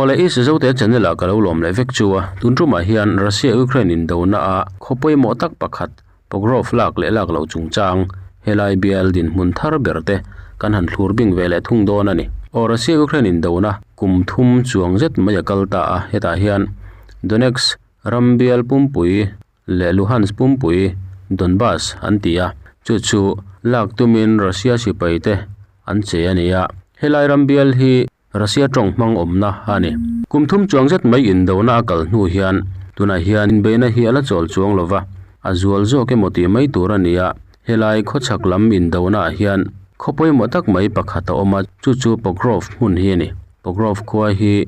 Awle East Zote channel ah ka lo lawm leh vek chu a, tun tumah hian Russia Ukraine indona a khaw pawimawh tak pakhat Pogrov lak leh lak loh chungchang helai bial dinhmun thar ber te kan han thlur bing ve leh thung dawn a ni. Aw Russia Ukraine indona kum thum chuang zet mai a kal ta a, hetah hian Donetsk ram bial pumpui leh Luhansk pumpui Donbas an ti a, chu chu lak tumin Russia sipai te an che a ni a, helai ram bial hi Russia tawng hmang awmna a ni. Kum thum chuang zet mai indona a kal hnu hian tunah hian inbeihna hi a la chawl chuang lo va, a zual zawk emaw tih mai tur a ni a, helai khawchhak lam indona ah hian khaw pawimawh tak mai pakhat a awm a, chu chu Pokrov hmun hi a ni. Pokrov khua hi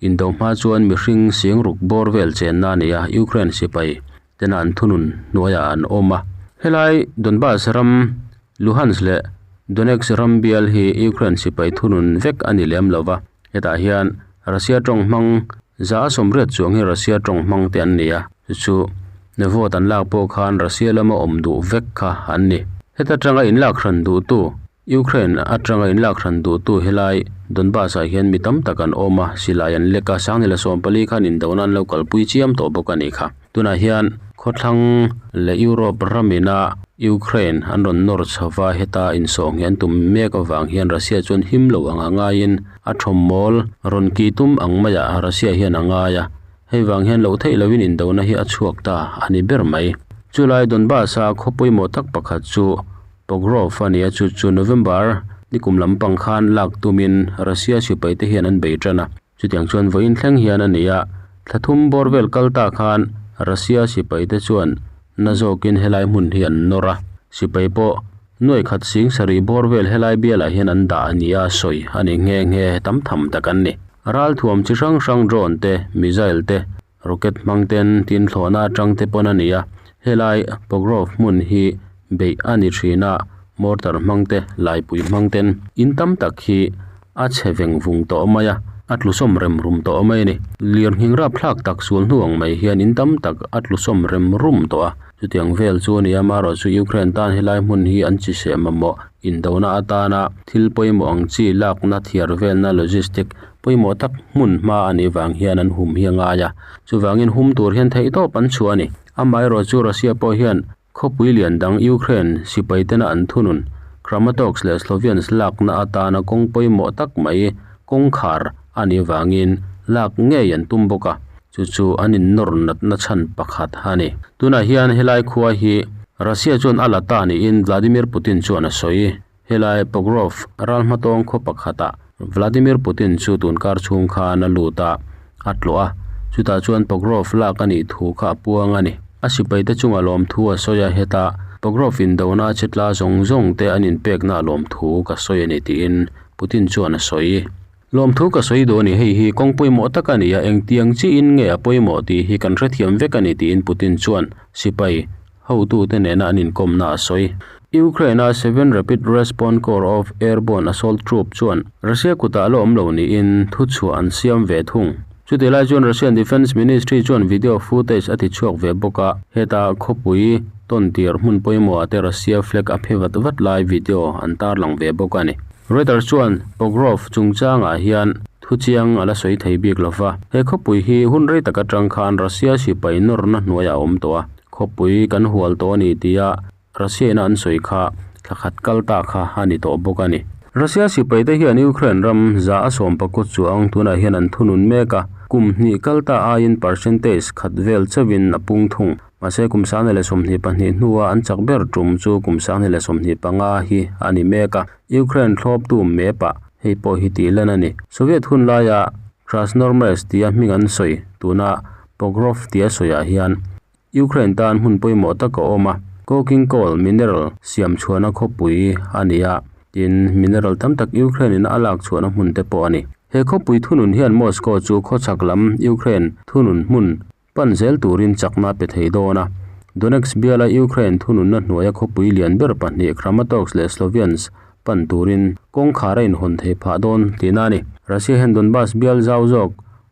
indo hma chuan mihring sing ruk bawr vel chenna a ni a, Ukraine sipai tena an thunun hnuaiah an awm a. Helai Donbas ram Luhansk leh Donetsk ram bial hi Ukraine sipai thunun vek a ni lem lo va, hetah hian Russia tawng hmang za a sawmriat chuang hi Russia tawng hmang te an ni a, chu chu vote an lak pawh khan Russia lama awm duh vek kha an ni. Heta tanga inlak hran duhtu Ukraine atanga inlak hran duhtu helai Donbas-ah hian mi tam tak an awm a, silai an lek a, Sangnila 14 khan indona an lo kalpui chiam tawh bawk a nih kha. Tunah hian khawthlang leh Europe ramina Ukraine an rawn nawr chho va, heta insawh hi an tum mek avang hian Russia chuan him lo anga ngaiin a thawmmawl rawn ki tum ang maiah Russia hian a ngai a, hei vang hian loh theih loin indona hi a chhuak ta a ni ber mai. Chulai Donbas-a khaw pawimawh tak pakhat chu Pogrov a ni a, chu chu November ni kum lampang khan lak tumin Russia sipai te hian an bei tan a. Chutiang chuan vawiin thleng hian a ni a, thla thum bawr vel kal ta khan Russia sipai te chuan na zawkin helai hmun hi an nawr a. Sipai pawh nuai khat sing sarih bawr vel helai bialah hian an dah a ni a, sawi a ni nghe nghe tam tham tak an ni. Ralthuam chi hrang hrang drone te, missile te, Rocket hmang ten tin thlawhna atang te pawn a ni a, helai Pogrov hmun hi beih a ni thin a, mortar hmang te, laipui hmang ten in tam tak hi a chhe veng vung tawh mai a, a tlusawm rem rum tawh mai a ni. Lirnghing rapthlak tak sual hnu ang mai hian in tam tak a tlusawm rem rum tawh a, chutiang vel chu a ni a, amaherawhchu chu Ukraine tan helai hmun hi an chi seh mamawh indona atana thil pawimawh ang chi lakna thiar velna logistic Pawimawh tak hmun hma a nih vang hian an hum hi a ngai a, chuvangin hum tur hian theihtawp an chhuah a ni. Amaherawh chu Russia pawh hian khawpui lian dang Ukraine sipai tena an thunun Kramatorsk leh Sloviansk lakna atana kawng pawimawh tak mai kawngkhar a nih vangin lak ngei an tum bawk a, chu chu an innawr natna chhan pakhat a ni. Tunah hian helai khua hi Russia chuan a la ta niin Vladimir Putin chuan a sawi. Helai Pokrov ral hmatawng khaw pakhatah Vladimir Putin chu tunkar chhung khan a lut a, a tlawh a. Chutah chuan Pokrov lak a nih thu kha a puang a ni. A sipaite chunga lawmthu a sawi a, heta Pokrov indona a che tla zawng zawng te an inpekna a lawmthu ka sawi a ni tiin Putin chuan a sawi. Lawmthu ka sawi duh a ni, hei hi kawng pawimawh tak a ni a, engtiang chiin nge a pawimawh tih hi kan hrethiam vek a ni tiin Putin chuan sipai hotute nena an inkawmna a sawi. Ukraine-a Seven Rapid Response Corps of Airborne Assault Troop chuan Russia kutah a la awm lo niin thuchhuah an siam ve thung. Chutih lai chuan Russian Defence Ministry chuan video footage a ti chhuak ve bawk a, heta khawpui tawn tir hmun pawimawhah te Russia flag a phe vat vat lai video an tarlang ve bawk a ni. Reuters chuan Pogrov chungchangah hian thuchiang a la sawi thei bik lo va, he khawpui hi hun rei tak atang khan Russia sipai nawrna hnuaiah a awm tawh a, khawpui kan hual tawh a ni tia Russia ina an sawi kha thla khat kal ta kha a ni tawh bawk a ni. Russia sipai te hian Ukraine ram za a sawm pakut chuang tunah hian an thunun mek a, kum hnih kal ta aiin percentage khat vel chauhin a pung thung. Mahse kum 2022 hnua an chak ber tum chu kum 2025 hi a ni mek a, Ukraine thlawptu map ah hei pawh hi tih lan a ni. Soviet hun laia Krasnoarmeysk tia hming an sawi tuna Pokrov tia sawiah hian Ukraine tan hmun pawimawh tak a awm a, coking coal mineral siam chhuahna khawpui a ni a, tin mineral tam tak Ukraine in a lak chhuahna hmun te pawh a ni. He khawpui thunun hian Moscow chu khawchhak lam Ukraine thunun hmun pan zel turin chakna pe thei dawn a. Donetsk biala Ukraine thununna hnuaia khawpui lian ber pahnih Kramatorsk leh Sloviansk pan turin kawngkhar a inhawn thei phah dawn tihna a ni. Russia hian Donbas bial zau zawk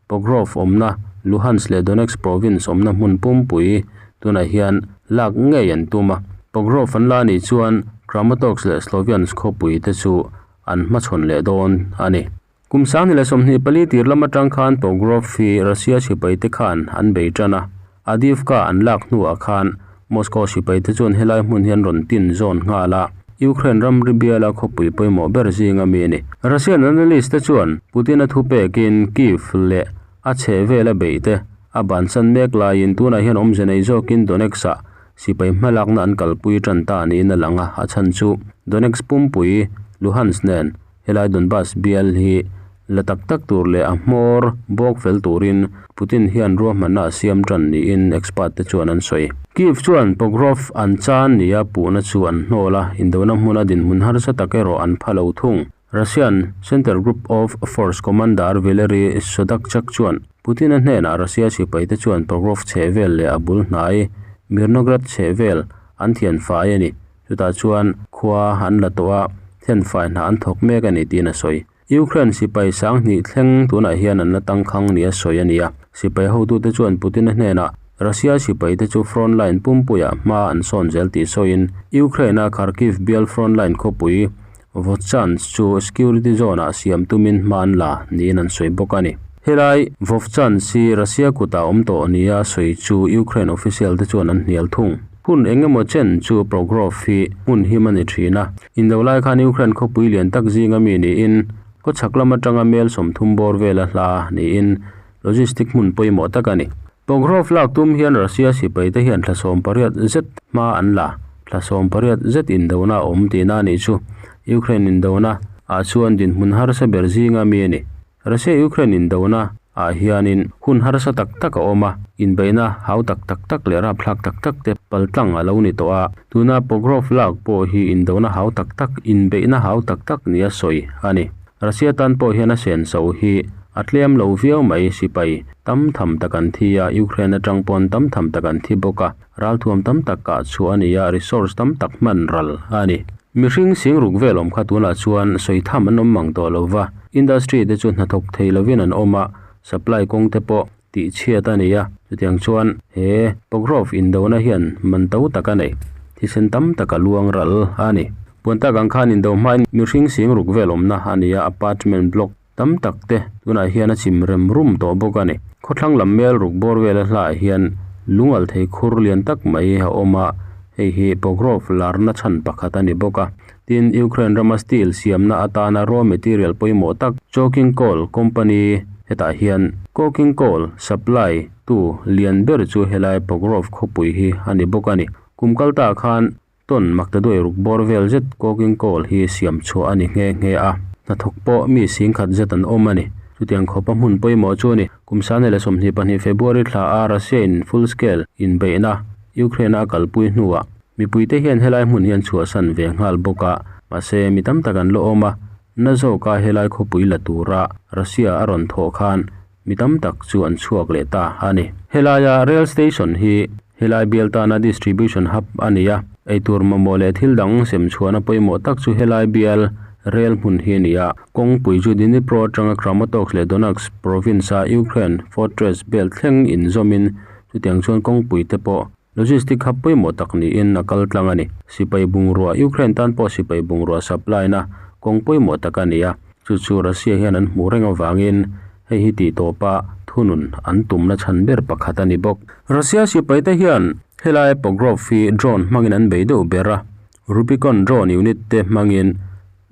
Pokrov awmna Luhansk leh Donetsk province awmna hmun pumpui tunah hian lak ngei an tum a. Pokrov an la anih chuan Kramatorsk leh Sloviansk khawpui te chu an hmachhawn leh dawn a ni. Kum 2024 tir lam atang khan Pogrov hi Russia sipaite khan an bei tan a, Avdiivka an lak hnuah khan Moscow sipaite chuan helai hmun hi an rawn tin zawn nghal a, Ukraine ramri biala khawpui pawimawh ber zinga mi a ni. Russian analyst te chuan Putin-a thupekin Kyiv leh a chhehvela beih te a bansan mek laiin tunah hian awmze nei zawkin Donetsk-ah sipai hmalakna an kalpui tan ta niin a lang a, a chhan chu Donetsk pumpui Luhansk nen Helai Donbas bial hi la tak tak tur leh a hmawr bawk fel turin Putin hian ruahmanna a siam tan niin expert te chuan an sawi. Kyiv chuan Pokrov an chan nia puhna chu an hnawl a, indona hmuna dinhmun harsa tak erawh an pha lo thung. Russian Center Group of Force Commander Valery Sodakchak chuan Putin-a hnenah Russia sipaite chuan Pokrov chhehvel leh a bul hnai Mirnograd chhehvel an thianfai a ni. Chutah chuan khua an la tawh a, thenfai hna an thawk mek a ni tiin a sawi. Ukraine sipai 2000 thleng tunah hian an la tangkhang nia sawi a ni a. Sipai hotute chuan Putin-a hnenah Russia sipaite chu front line pumpuiah hma an sawn zel tih sawiin Ukraine-a Kharkiv bial front line khawpui Vovchansk chu security zone-ah siam tumin hma an la niin an sawi bawk a ni. Helai Vovchansk hi Russia kutah awm tawh nia sawi chu Ukraine official te chuan an hnial thung. Hun eng emaw chen chu Progrov hi hmun him a ni thin a. Indo lai khan Ukraine khawpui lian tak zinga mi niin khawchhak lam atanga mel 30 bawr vela hla niin logistic hmun pawimawh tak a ni. Progrov lak tum hian Russia sipaite hian thla 18 zet hma an la. Thla 18 zet indona a awm tihna a nih chu Ukraine indona ah chuan dinhmun harsa ber zinga mi a ni. Russia-Ukraine indona ah hianin hun harsa tak tak a awm a, inbeihna hau tak tak tak leh rapthlak tak tak te paltlang a lo ni tawh a. Tuna Pokrov lak pawh hi indona hau tak tak, inbeihna hau tak tak nia sawi a ni. Russia tan pawh hian a senso hi a tlem lo viau mai, sipai tam tham tak an thi a, Ukraine atang pawn tam tham tak an thi bawk a, ralthuam tam tak kah chhuah a ni a, resource tam tak hman ral a ni. Mihring singruk vel awm kha tunah chuan sawi tham an awm mang tawh lo va, industry te chu hnathawk thei lovin an awm a, supply kawng te pawh tih chhiat a ni a, chutiang chuan he Pokrov indona hian man to tak a nei, thisen tam tak a luang ral a ni. Puan tak ang khan indo hmain mihring singruk vel awmna a ni a, apartment block tam tak te tunah hian a chim rem rum tawh bawk a ni. Khawthlang lam mel ruk bawr vela hlaah hian lungal thei khur lian tak mai a awm a, hei hi Pokrov larna chhan pakhat a ni bawk a. Tin, Ukraine rama steel siamna atana raw material pawimawh tak Coking Coal company hetah hian coking coal supply tu lian ber chu helai Pokrov khawpui hi a ni bawk a ni. Kum kal ta khan Tawn maktaduai ruk bawr vel zet coking coal hi siam chhuah a ni nghe nghe a, hnathawk pawh mi 10,000 zet an awm a ni. Chutiang khawpa hmun pawimawh chu a ni. Kum 2022 February thla a Russia in full scale inbeihna Ukraine a kalpui hnuah mipuite hian helai hmun hi an chhuahsan ve nghal bawk a, mahse mi tam tak an la awm a, na zawka helai khawpui la tura Russia a rawn thawh khan Mi tam tak chu an chhuak leh ta a ni. Helaia rail station hi helai bial tana distribution hub a ni a, eitur mamawh leh thil dang sem chhuahna pawimawh tak chu helai bial rail hmun hi a ni a. Kawngpui chu Dnipro atanga Kramatorsk leh Donetsk province-a Ukraine fortress belt thleng inzawmin chutiang chuan kawngpui te pawh logistic hub pawimawh tak niin a kal tlang a ni. Sipai bungrua Ukraine tan pawh sipai bungrua supply na kawng pawimawh tak a ni a, chu chu Russia hian an hmuh reng avangin Hei hi tih tawpa thunun an tumna chhan ber pakhat a ni bawk. Russia sipaite hian helai Pokrov hi drone hmangin an bei deuh ber a, Rubicon drone unit te hmangin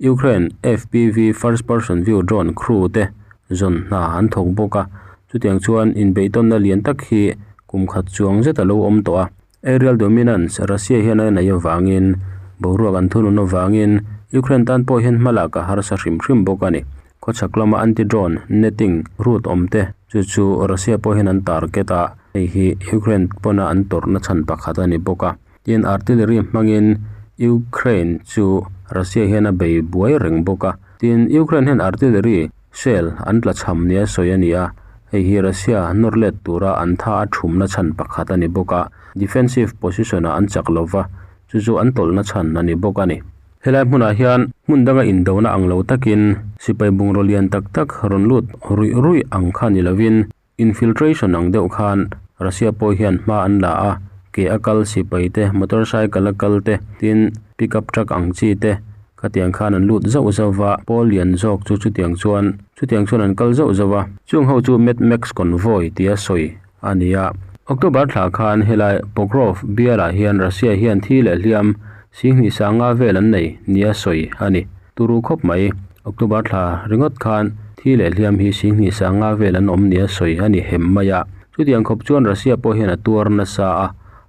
Ukraine FPV first person view drone crew te zawn hna an thawk bawk a, chutiang chuan inbeihtawnna lian tak hi kum khat chuang zet a lo awm tawh a. Aerial dominance Russia hian a neih avangin boruak an thunun avangin Ukraine tan pawh hian hmalak a harsa hrim hrim bawk a ni. Khawchhak lama anti-drone netting route awm te chu chu Russia pawh hian an target a, hei hi Ukraine pawna an tawrhna chhan pakhat a ni bawk a. Tin, artillery hmangin Ukraine chu Russia hian a bei buai reng bawk a. Tin, Ukraine hian artillery shell an tla chham nia sawi a ni a, hei hi Russia nawr let tura an tha a thumna chhan pakhat a ni bawk a, defensive position-ah an chak lova, chu chu an tawlhna chhan a ni bawk a ni. Helai hmunah hian hmun danga indona ang lo takin sipai bungraw lian tak tak rawn lut ruih ruih ang kha ni lovin infiltration ang deuh khan Russia pawh hian hma an la a, ke a kal sipai te, motorcycle a kal te, tin pickup truck ang chi te. Khatiang khan an lut zauh zauh va pawl lian zawk chu chutiang chuan chutiang chuan an kal zauh zauh va chung ho chu mad max convoy tia sawi a ni a. October thla khan helai Pokrov bialah hian Russia hian thi leh hliam Singhnih sanga vel an nei nia sawi a ni. Turu khawp mai, October thla ringawt khan thi leh hliam hi Singhnih sanga vel an awm nia sawi a ni hem mai a. Chutiang khawp chuan Russia pawh hian a tuar nasa a,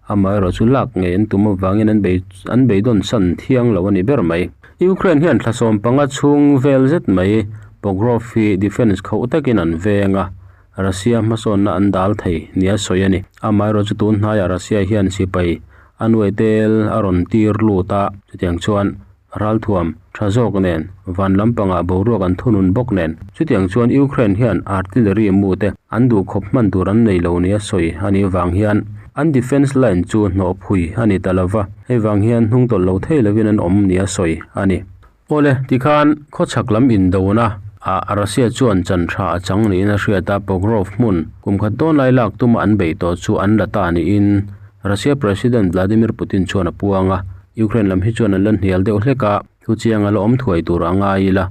amaherawh chu lak ngei an tum avangin an bei an beidawn san thiang lo a ni ber mai. Ukraine hian thla 15 chhung vel zet mai Pogrov hi defence khauh takin an veng a, Russia hmasawnna an dal thei nia sawi a ni. Amaherawh chu tun hnaiah Russia hian sipai a nuai tel a rawn tir lut a, chutiang chuan ralthuam tha zawk nen van lampangah boruak an thunun bawk nen. Chutiang chuan Ukraine hian artillery mu te an duh khawp hman tur an nei lo nia sawi a nih vang hian an defence line chu hnawhphui a ni ta lova, hei vang hian hnungtawlh lo thei lovin an awm nia sawi a ni. Awle, tikhan khawchhak lam indona ah Russia chuan chan tha a chang niin a hriat a, Pokrov hmun kum khat dawn lai lak tuma an beih tawh chu an la ta niin Russia President Vladimir Putin chuan a puang a, Ukraine lam hi chuan an la hnial deuh hlek a, thuchiang a la awm thuai tur a ngai ila.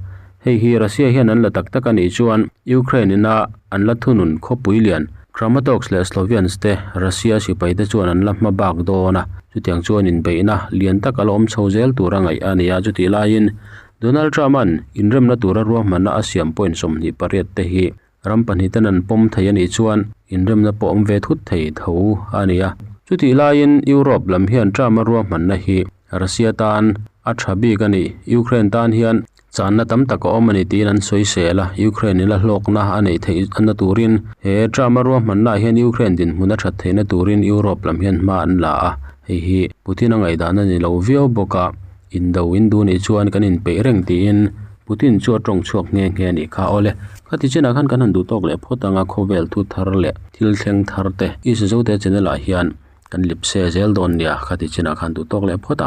Hei hi Russia hian an la tak tak a nih chuan Ukraine ina an la thunun khawpui lian Kramatorsk leh Sloviansk te Russia sipai te chuan an la hma bak dawn a, chutiang chuan inbeihna lian tak a la awm chho zel tur a ngaih a ni a, chutih laiin Donald Trump-a'n inremna tura ruahmanna a siam point 28 te hi ram pahnih ten an pawm thei a nih chuan inremna pawh awm ve thut thei tho a ni a. Chutih laiin Europe lam hian Trump-a ruahmanna hi Russia tan a tha bik a ni, Ukraine tan hian Channa tam tak a awm a ni tiin an sawi sel a, Ukraine in a hlawkna a neih theih na turin he Trump-a ruahmannaah hian Ukraine dinhmun a that theihna turin Europe lam hian hma an la a, hei hi Putin a ngaihdan a ni lo viau bawk a, indo in duh nih chuan kan inpeih reng tiin Putin chu a tawng chhuak nghe nghe a nih kha. Awle, khati chinah khan kan han duh tawk leh phawt anga khawvel thu thar leh thil thleng thar te i Zote channel ah hian kan lipse zel dawn nia, khati chinah khan duh tawk leh phawt ang.